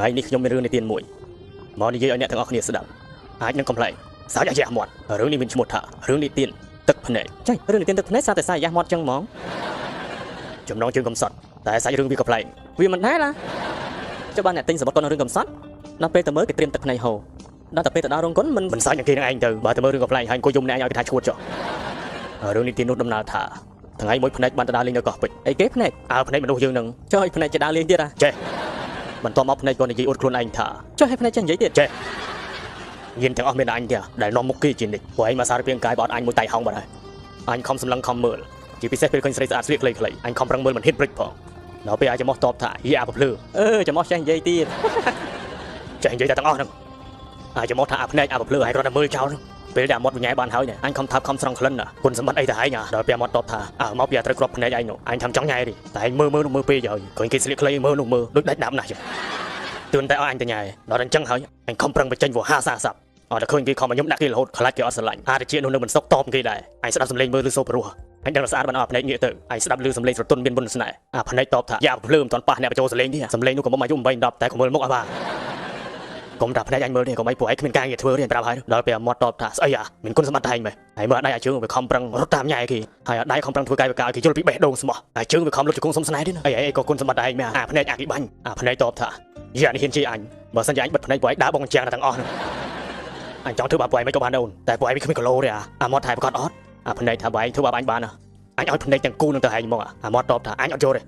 ថ្ងៃនេះខ្ញុំមានរឿងនិទានមួយមកនិយាយឲ្យអ្នកទាំងអស់គ្នាស្ដាប់អាចនឹងកំប្លែងសើចអាយ៉ាស់មាត់រឿងនេះមានឈ្មោះថារឿងនិទានទឹកភ្នែក ចៃរឿងនិទានទឹកភ្នែកសារតែសាយយ៉ាស់មាត់ចឹងហ្មង ចំណងជើងកំសត់តែសាច់រឿងវាកំប្លែង វាមិនដែរឡាចុះបានអ្នកទិញសម្បត្តិគាត់នៅរឿងកំសត់ដល់ពេលទៅមើលគេត្រៀមទឹកភ្នែកហូរដល់តែពេលទៅដល់រោងគុណមិន មិនសាច់នឹងគេនឹងឯងទៅបើទៅមើលរឿងកំប្លែងហើយអង្គុយយំអ្នកឯងឲ្យគេថាឈួតចុះរឿងនិទាននោះដំណើរថាថ្ងៃមួយភ្នែកបានទៅដើរលេងនៅកោះពេជ្រ អីគេភ្នែក អើភ្នែកមនុស្សយើងនឹង ចុះឲ្យភ្នែកจะដើរលេងទៀតអា ចេះបន្ទាប់មកភ្នែកក៏និយាយអួតខ្លួនឯងថា ចុះឲ្យភ្នែកចេះនិយាយទៀត ចេះញៀនទាំងអស់មានតែអញទេដែលនាំមុខគេជានិច្ចព្រោះឯងមកសារពាង្គកាយបើអត់អញមួយតៃហោងបាត់ហើយអញខំសម្លឹងខំមើលជាពិសេសពេលឃើញស្រីស្អាតស្លៀកខ្លីៗអញខំប្រឹងមើលមិនហ៊ានព្រិចផងដល់ពេលអាចមកតបថាយីអាប្រភ្លឺ អឺចាំមកចេះនិយាយទៀត ចេះនិយាយតែទាំងអស់ហ្នឹងអាចមកថាអាភ្នែកអាប្រភ្លឺហើយគ្រាន់តែមើលចោលហ្នឹងពេលដែលអាមាត់វិញ្ញាបានហើយនេះអញខំថាប់ខំស្រង់ក្លិនណាគុណសម្បត្តិអីទៅហែងអាដល់ពេលអាមាត់តបថាអើមកពីអាត្រូវគ្រាប់ភ្នែកឯងនោះអញធ្វើចង់ញ៉ែទេតែឯងមើលមើលនោះមើលពេកហើយឃើញគេស្លៀកខ្លីមើលនោះមើលដូចដាច់ដាប់ណាស់ចឹងទឿនតែឲ្យអញទៅញ៉ែដល់អញ្ចឹងហើយអញខំប្រឹងបញ្ចេញវោហាសាស័ព្ទអត់តែឃើញគេខំឲ្យខ្ញុំដាក់គេរហូតខ្លាចគេអត់ស្រឡាញ់អាតិចនោះនៅមិនសុកតបគេដែរអញស្ដាប់សំឡេងមើលឬសូព្រោះអញដឹងតែស្អាតបានអត់ភ្នែកងាកទៅអញស្ដាប់ឮសំឡេងស្រទន់មានបុណ្យស្នេហ៍អាភ្នែកតបថាយ៉ាភ្លើមិនទាន់ប៉ះអ្នកបញ្ចូលសំឡេងទេសំឡេងនោះក៏មកអាយុ8 10តែក៏មើលមុខអ่ะបាទកុំតែភ្នែកអញមើលទេកុំអីពួកឯងគ្មានការងារធ្វើទេប្រាប់ហើយដល់ពេលអាមាត់តបថាស្អីអាមានគុណសម្បត្តិតែឯងមែនហើយមើលអាដៃអាជើងវាខំប្រឹងរត់តាមញ៉ែគេហើយអាដៃខំប្រឹងធ្វើកាយវិការឲ្យគេយល់ពីបេះដូងស្មោះអាជើងវាខំលុតជង្គង់សុំស្នេហ៍ទេណាអីអីក៏គុណសម្បត្តិតែឯងមែនអាភ្នែកអាគេបាញ់អាភ្នែកតបថាយ៉ានេះហ៊ានជេរអញបើសិនជាអញបិទភ្នែកពួកឯងដើរបងជាងទាំងអស់ហ្នឹងអញចង់ធ្វើបាបពួកឯងមិនក៏បានដែរអូនតែពួកឯងវាគ្មានគីឡូទេអាអាមាត់ថែប្រកាសអត់អាភ្នែកថាបើឯងធ្វើបាបអញបានអញឲ្យភ្នែកទាំងគូនឹងទៅឯងមកអាមាត់តបថាអញអត់ចូលទេ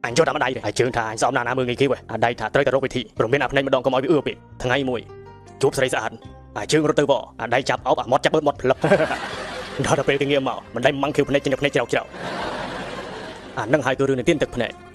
អញចូលតាមដៃទេហើយជើងថាអញសមណាស់ណាមើលងាយគេវ៉េអាដៃថាត្រូវតែរកវិធីព្រមមានអាភ្នែកម្ដងកុំឲ្យវាអឿពេកថ្ងៃមួយជួបស្រីស្អាតអាជើងរត់ទៅវអាដៃចាប់អោបអាមាត់ចាប់បឺតមាត់ផ្លឹបដល់ទៅពេលគេងាកមកមិនដៃម៉ាំងខៀវភ្នែកចេញភ្នែកជ្រៅជ្រៅអានឹងហើយគឺរឿងនិទានទឹកភ្នែក។